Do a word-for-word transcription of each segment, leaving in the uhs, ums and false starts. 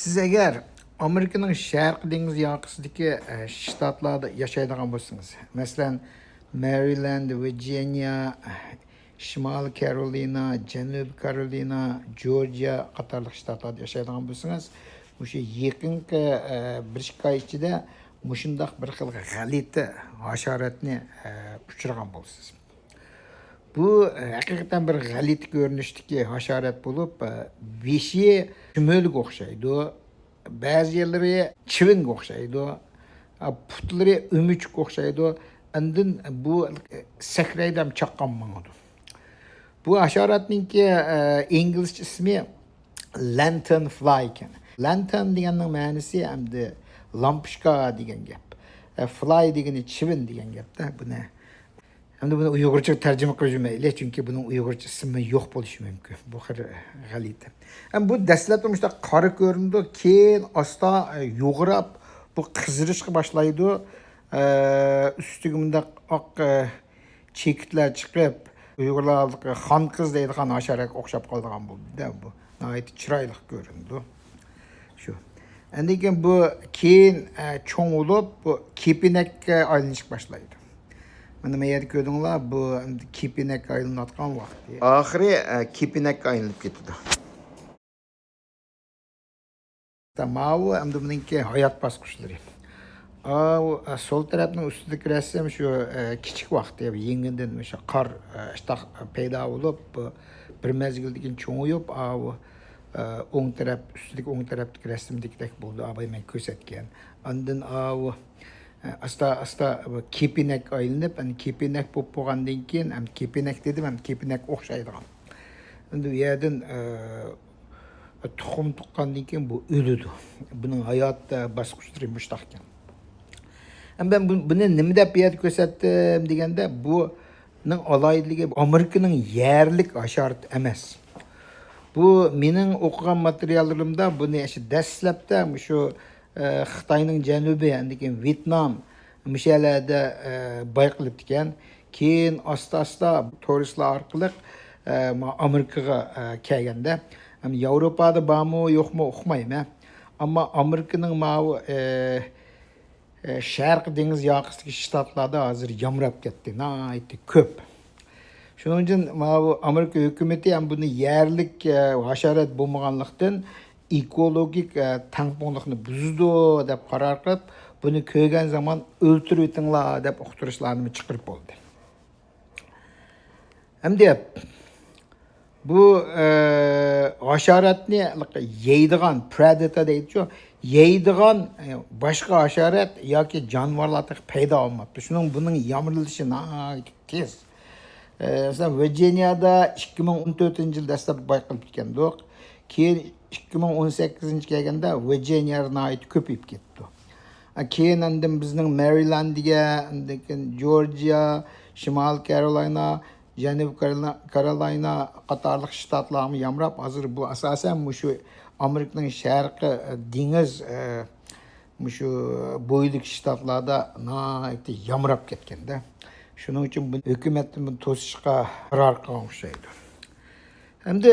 سىز ئەگەر ئامېرىكىنىڭ شەرقىي دېڭىز ياقىسىدىكى ئە، شتاتلاردا ياشايدىغان بولسىڭىز، مەسىلەن، مەرىلەند، ۋىرجىنىيە، شىمالىي كارولىنا، جەنۇبىي كارولىنا، جورجىيا قاتارلىق شتاتلاردا ياشايدىغان بولسىڭىز، مۇشۇ يېقىنقى ئە، بىر ئىككى ئاي ئىچىدە مۇشۇنداق بىر خىل غەلىتە ھاشاراتنى ئە، ئۇچرىغان بولىسىز. بۇ ھەقىقەتەن بىر غەلىتە كۆرۈنۈشتىكى ھاشارات بولۇپ، بېشى چۈمۈلىگە ئوخشايدۇ، بەزى يەرلىرى چىۋىنگە ئوخشايدۇ، پۇتلىرى ئۆمۈچۈككە ئوخشايدۇ. ئاندىن بۇ سەكرەيدۇ ھەم چاققان ماڭىدۇ. بۇ ھاشاراتنىڭكى ئە، ئىنگلىزچە ئىسمى لەنتېرن فلاي ئىكەن. لەنتېرن دېگەننىڭ مەنىسى ئەمدى لامپۇچكا دېگەن گەپ. ئە، فلاي دېگىنى چىۋىن دېگەن گەپتە بۇنى. ئەمدى بۇنى ئۇيغۇرچىغا تەرجىمە قىلىپ يۈرمەيلى، چۈنكى بۇنىڭ ئۇيغۇرچە ئىسمى يوق بولۇشى مۇمكىن. بۇ خېلى غەلىتە. ئەمما بۇ دەسلەپتە مۇشۇنداق قارا كۆرۈنىدۇ، كېيىن ئاستا ئە، يوغىراپ، بۇ قىزىرىشقا باشلايدۇ. ئە، ئۈستىگە مۇنداق ئاق ئە، چېكىتلەر چىقىپ، ئۇيغۇرلار خانقىز دەيدىغان ھاشاراتقا ئوخشاپ قالىدىغان بولدى-دە بۇ. ناھايىتى چىرايلىق كۆرۈنىدۇ. شۇ. ئاندىن كېيىن بۇ كېيىن ئە، چوڭ بولۇپ، بۇ كېپىنەككە ئايلىنىشقا باشلايدۇ. مانا ما يەردە كۆردۈڭلار، بۇ ئەمدى كېپىنەككە ئايلىنىۋاتقان ۋاقتى. ئاخىرى ئە، كېپىنەككە ئايلىنىپ كېتىدۇ. ماۋۇ ئەمدى بۇنىڭكى ھايات باسقۇچلىرى. ئاۋۇ، ئە، سول تەرەپنىڭ ئۈستىدىكى رەسىم شۇ ئە، كىچىك ۋاقتى، يېڭىدىن شۇ قار ئە، ئىشتاق پەيدا بولۇپ، بۇ بىر مەزگىلدىن كېيىن چوڭىيىپ، ئاۋۇ ئە، ئوڭ تەرەپ، ئۈستىدىكى ئوڭ تەرەپتىكى رەسىمدىكىدەك بولدى، ئاباي مەن كۆرسەتكەن. ئاندىن ئاۋۇ ئە، ئاستا ئاستا بۇ كېپىنەك ئايلىنىپ، ئەمدى كېپىنەك بولۇپ بولغاندىن كېيىن، ئەمدى كېپىنەك دېدىم، ئەمدى كېپىنەككە ئوخشايدىغان. ئەمدى بۇ يەردىن ئە، تۇخۇم تۇغقاندىن كېيىن بۇ ئۆلىدۇ. بۇنىڭ ھايات باسقۇچلىرى مۇشۇنداق ئىكەن. ئەمما مەن بۇ-، بۇنى نېمە دەپ بۇ يەردە كۆرسەتتىم دېگەندە، بۇنىڭ ئالاھىدىلىكى ئامېرىكىنىڭ يەرلىك ھاشارىتى ئەمەس. بۇ مېنىڭ ئوقۇغان ماتېرىياللىرىمدا بۇنى ئاشۇ دەسلەپتە مۇشۇ، ئە، خىتاينىڭ جەنۇبى، ئاندىن كېيىن ۋيېتنام، مۇشۇ يەرلەردە ئە، بايقىلىپتىكەن. كېيىن ئاستا-ئاستا تۇرىستلار ئارقىلىق ئە، ما-، ئامېرىكىغا ئە، كەلگەندە، ھەم ياۋروپادا بارمۇ يوقمۇ ئۇقمايمەن. ئەمما ئامېرىكىنىڭ ماۋۇ ئە، ئە، شەرقىي دېڭىز ياقىسىدىكى شتاتلاردا ھازىر يامراپ كەتتى، ناھايىتى كۆپ. شۇنىڭ ئۈچۈن ماۋۇ ئامېرىكا ھۆكۈمىتى ھەم بۇنى يەرلىك ئە، ھاشارات بولمىغانلىقتىن، ئېكولوگىك ئە، تەڭپۇڭلۇقنى بۇزىدۇ دەپ قارار قىلىپ، بۇنى كۆرگەن زامان ئۆلتۈرۈۋېتىڭلار دەپ ئۇقتۇرۇشلارنى چىقىرىپ بولدى. ئەمدى بۇ ئە، ھاشاراتنى يەيدىغان، پرېدېتور دەيدىچۇ، يەيدىغان ئە، باشقا ھاشارات ياكى جانىۋارلار تېخى پەيدا بولماپتۇ. شۇنىڭ بۇنىڭ يامرىلىشى ناھايىتى تېز. ئە، مەسىلەن، ۋىرجىنىيەدە ئىككى مىڭ ئون تۆتىنچى يىل دەسلەپ بايقىلىپ كەتكەندۇق. كېيىن ئىككى مىڭ ئون سەككىزىنچى كەلگەندە ۋىرجىنىيە ناھايىتى كۆپىيىپ كەتتى. ئە، كېيىن ئاندىن بىزنىڭ مەرىلاندىگە، ئاندىن كېيىن جورجىيا، شىمالىي كارولاينا، جەنۇبىي كارولا-، كارولاينا قاتارلىق شتاتلارمۇ يامراپ، ھازىر بۇ ئاساسەن مۇشۇ ئامېرىكىنىڭ شەرقىي دېڭىز، ئە، مۇشۇ بويىدىكى شتاتلاردا ناھايىتى يامراپ كەتكەندە. شۇنىڭ ئۈچۈن بۇ ھۆكۈمەتتىن بۇنى توسۇشقا قارار قىلغان ئوخشايدۇ. ئەمدى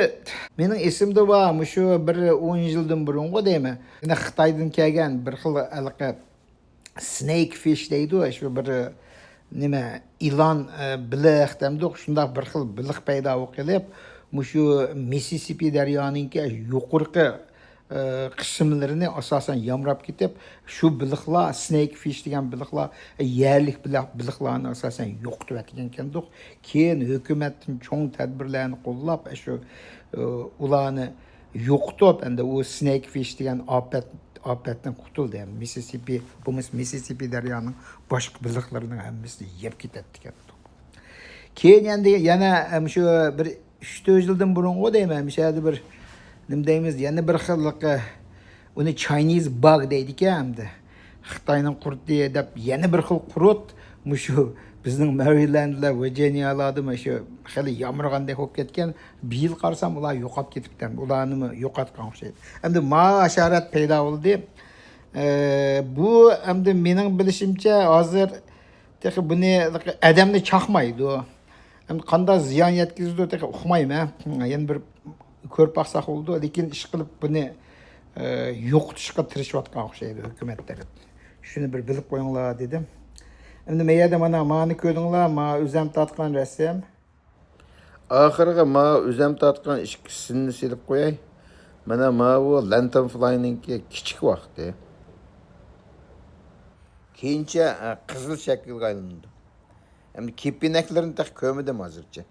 مېنىڭ ئېسىمدە بار، مۇشۇ بىر ئون يىلدىن بۇرۇنغۇ دەيمەن. يەنە خىتايدىن كەلگەن بىر خىل ھېلىقى سنېيك فىش دەيدۇ، شۇ بىر نېمە، ئىلان، ئە، بېلىق دەمدۇق، شۇنداق بىر خىل بېلىق پەيدا بولۇپ قېلىپ، مۇشۇ مىسسىسىپى دەريانىڭكى يۇقىرىقى ئە، قىسىملىرىنى ئاساسەن يامراپ كېتىپ، شۇ بېلىقلار، سنېيك فىش دېگەن بېلىقلار، يەرلىك بېلىق-، بېلىقلارنى ئاساسەن يوقىتىۋەتكەنكەندۇق. كېيىن ھۆكۈمەتتىن چوڭ تەدبىرلەرنى قوللاپ، شۇ، ئە، ئۇلارنى يوقىتىپ، ئەمدى ئۇ سنېيك فىش دېگەن ئاپەت، ئاپەتتىن قۇتۇلدى. يەنى مىسسىسىپى، بولمىسا مىسسىسىپى دەريانىڭ باشقا بېلىقلىرىنىڭ ھەممىسىنى يەپ كېتەتتىكەن. كېيىن ئەمدى يەنە، ئە، مۇشۇ بىر ئۈچ تۆت يىلدىن بۇرۇنغۇ دەيمەن، مۇشۇ يەردە بىر، نېمە دەيمىز، يەنە بىر خىللىقى، ئۇنى چاينىز باگ دەيدىكەن ئەمدى. خىتاينىڭ قۇرتى دەپ يەنە بىر خىل قۇرت، مۇشۇ بىزنىڭ مەرىلەندلەر، ۋىرجىنىيالاردا مۇشۇ خېلى يامرىغاندەك بولۇپ كەتكەن. بىر يىل قارىسام، ئۇلار يوقاپ كېتىپتىكەن. ئۇلارنىمۇ يوقاتقان ئوخشايدۇ. ئەمدى ما ھاشارات پەيدا بولدى. ئە، بۇ ئەمدى مېنىڭ بىلىشىمچە، ھازىر تېخى بۇنى ئادەمنى چاقمايدۇ. ئەمدى قانداق زىيان يەتكۈزىدۇ، تېخى ئۇقمايمەن. يەنە بىر كۆرۈپ باقساق بولىدۇ. لېكىن ئىشقىلىپ بۇنى ئە، يوقىتىشقا تىرىشىۋاتقان ئوخشايدۇ ھۆكۈمەت تەرەپتىن. شۇنى بىر بىلىپ قويۇڭلار دېدىم. ئەمدى مەيەردە مانا مانى كۆردۈڭلار، ما ئۆزەم تارتقان رەسىم. ئاخىرىغا ما ئۆزەم تارتقان ئىككىسىنى سېلىپ قوياي. مانا ماۋۇ لەنتەنفلاينىڭكى كىچىك ۋاقتى. كېيىنچە ئە، قىزىل شەكىلگە ئايلىنىدۇ. ئەمدى كېپىنەكلىرىنى تېخى كۆرمىدىم ھازىرچە.